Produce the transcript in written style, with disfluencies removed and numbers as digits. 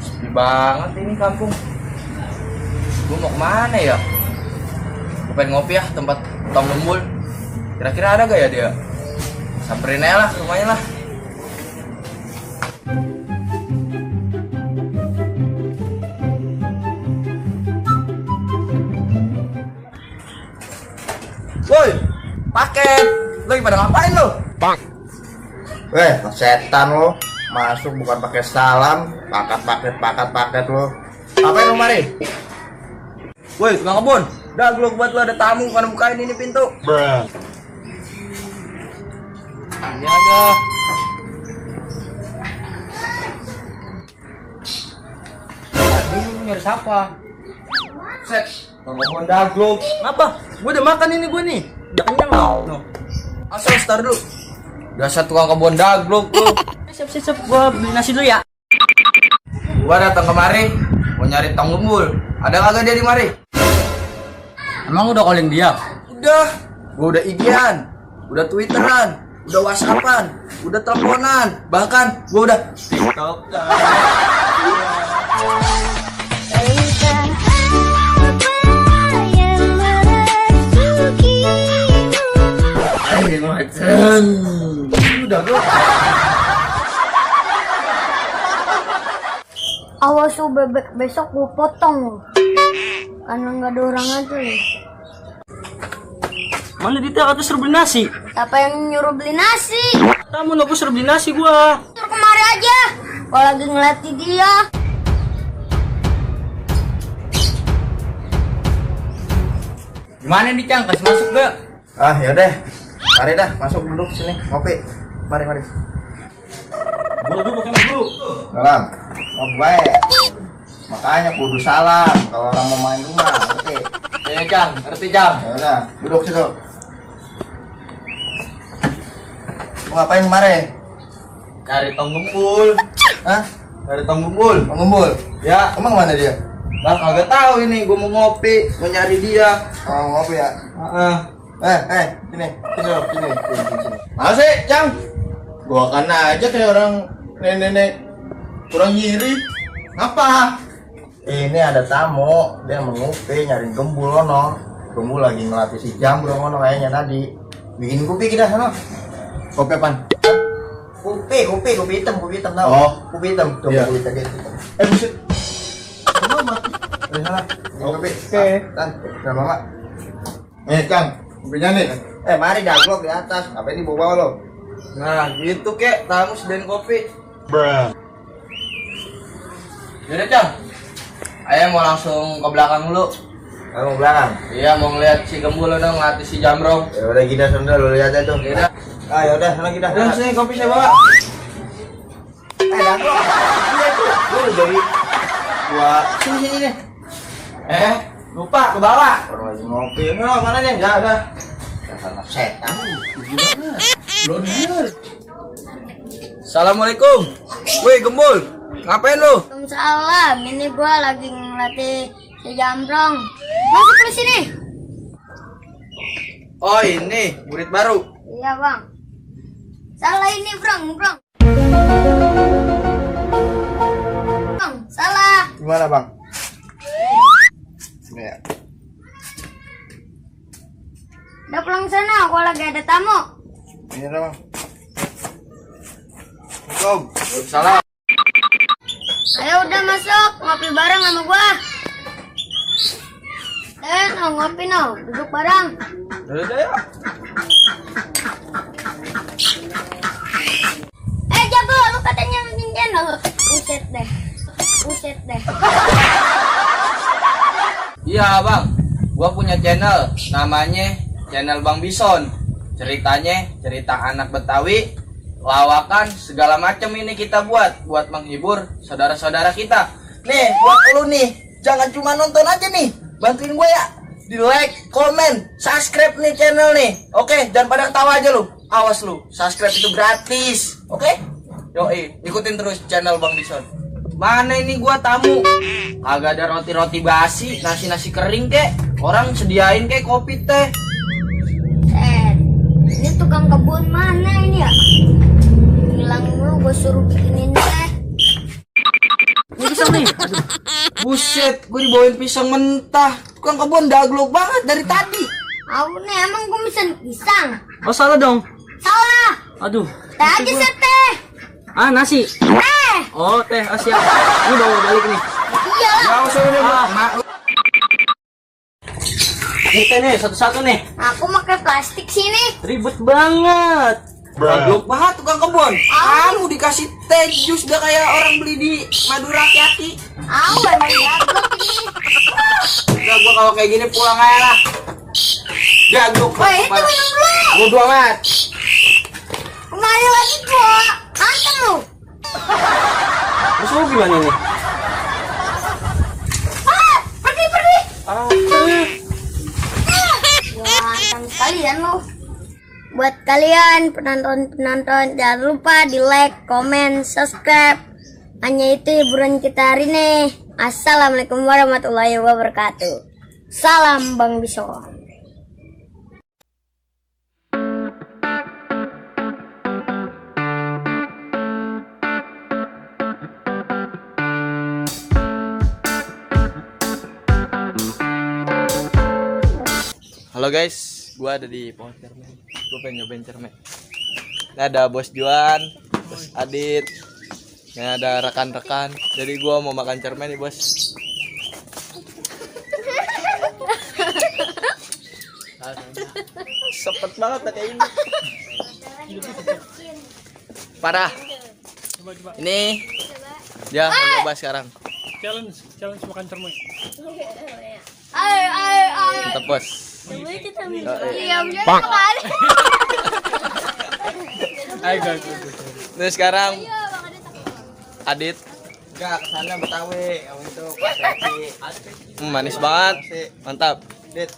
Sepi banget ini kampung. Gue mau kemana ya? Gue pengen ngopi ya tempat Tong Gembul. Kira-kira ada gak ya dia? Samperin aja lah ke rumahnya lah. Woi, paket. Lo lagi pada ngapain lo? Bang. Setan lo. Masuk bukan pakai salam, paket lo. Apain lo mari? Woi, tukang kebun. Dah gue buat lo ada tamu, karena bukain ini pintu. Bruh. Ini aja. Tadi lu nyari siapa? Set, tukang kebun daglok. Apa? Gue udah makan ini gue nih. Udah kenyang lo. No. Asal start dulu. Dasar tukang kebun daglok lu. Siap, gue beli nasi dulu ya. Gua datang kemari mau nyari Tong Gembul. Ada kagak dia di mari? Emang udah calling dia? Udah. Gua udah IG-an, udah Twitteran, udah WhatsAppan, udah teleponan, bahkan gua udah TikTokan. Ayo macam. Udah gua. Awas lu bebek besok gue potong lu. Karena nggak ada orang aja nih. Mana Dita kata suruh beli nasi? Siapa yang nyuruh beli nasi? Kamu aku suruh beli nasi gua. Suruh kemari aja. Gua lagi ngelatih dia. Gimana nih Cang? Kasih masuk gak? Ah yaudah, mari dah masuk duduk sini ngopi. Mari. Dulu dulu. Salam. Oh baik. Makanya kudu salam kalau orang mau main rumah. Oke. Ya Cang, ngerti Cang. Ya udah, duduk situ. Mau ngapain kemarin? Cari Tong Gembul. Hah? Cari Tong Gembul. Mau ngumpul? Ya, Emang mana dia? lah kagak tahu ini, gua mau ngopi, mau nyari dia. Oh ngopi ya. Heeh. Sini dulu, sini. Masa sih, Cang? Gua kan aja kayak orang nenek-nenek kurang nyiri. Ngapa? Ini ada tamu, dia mau ngopi nyari gembul ono. Gembul lagi ngelatih si Jambro ono kayaknya tadi. Bikin kopi kita sana. Kopi apaan? Kopi hitam tau. Oh. Kopi hitam, tuh Iya. kopi hitam gitu. Buset. Dari sana, bikin kopi. Oke. Tan, udah mama. Kang, kopinya nih. Mari daglok di atas, ngapain di bawah lo? Nah, gitu kek, tamu sedain kopi. Bruh. Yaudah, Cang. Ayo mau langsung ke belakang dulu. Kamu belakang. Iya, mau ngeliat si Gembul dong ngelatih si Jamrong. Ya udah kita sendal lu lihat aja tuh. Yaudah. Ah ya udah, sana kita. Udah, sini kopi saya bawa. Daglok. Iya tuh. Lu jadi Sini deh. Lupa ke bawah. orang lagi ngopi. Nah, mana nih? Enggak ada. Dasar anak setan. Assalamualaikum. Woi, Gembul. Ngapain lu? Waalaikumsalam. Ini gua lagi ngelatih si Jambrong. Masuk ke sini. Oh, ini murid baru. Iya bang. Salah ini Bang. Bang, salah. Gimana, Bang? Ini ya. Udah pulang sana, gua lagi ada tamu. Ini ada, Bang. Assalamualaikum. Salam. Ayo udah masuk, ngopi bareng sama gua. Ngopi duduk bareng. Udah ya. Jago, lu katanya bikin channel. Buset deh. Iya, Bang. Gua punya channel, namanya channel Bang Bison. Ceritanya cerita anak Betawi, lawakan segala macam ini kita buat menghibur saudara-saudara kita. Nih, buat lu nih, jangan cuma nonton aja nih, bantuin gue ya. Di like, komen, subscribe nih channel nih. Oke, jangan pada ketawa aja lu. Awas lu, subscribe itu gratis. Oke? Yoi, ikutin terus channel Bang Bison. Mana ini gua tamu? Agak ada roti-roti basi, nasi-nasi kering kek. Orang sediain kek kopi teh. Ini tukang kebun mana ini ya? Hilang dulu, gue suruh bikinin teh. Ini bisa nih. nih. Buset, gue dibawain pisang mentah. Tukang kebun daglok banget dari tadi. Aku nih emang gue bisa pisang. Oh salah dong. Salah. Aduh. Teh aja sih teh. Ah nasi. Teh. Oh teh, siap. Ini bawa balik nih. Iya lah. Gak usah udah, Mak. Nih teh nih, satu-satu nih. Aku pakai plastik sini. Ribet banget. Daglok banget tukang kebun. Kamu dikasih teh jus udah kayak orang beli di Madura Hati. Aku emang jago ini. Udah gua kalau kayak gini pulang aja lah. Daglok. Wah itu minum dulu. Bodo amat. Kemari lagi gua. Antem lu. Terus lu gimana nih? Ah, pergi. Ah. Wah, antem sekalian lu. Buat kalian penonton jangan lupa di like, komen, subscribe. Hanya itu hiburan kita hari ini. Assalamualaikum warahmatullahi wabarakatuh. Salam Bang Bison. Halo guys, gua ada di pohon cermen. Gua pengen nyobain cermen. Ini ada Bos Juan, Bos Adit. Ini ada rekan-rekan. Jadi gua mau makan cermen nih, Bos. Sepet banget kayak ini. Parah. Ini dia mau coba sekarang. Challenge makan cermin. Ayo. Mantap, Bos. Iya, bener sekali. Ayo guys. Ini sekarang Adit. Enggak, kesana Betawi. Yang itu Pak. Manis banget. Mantap. Dit.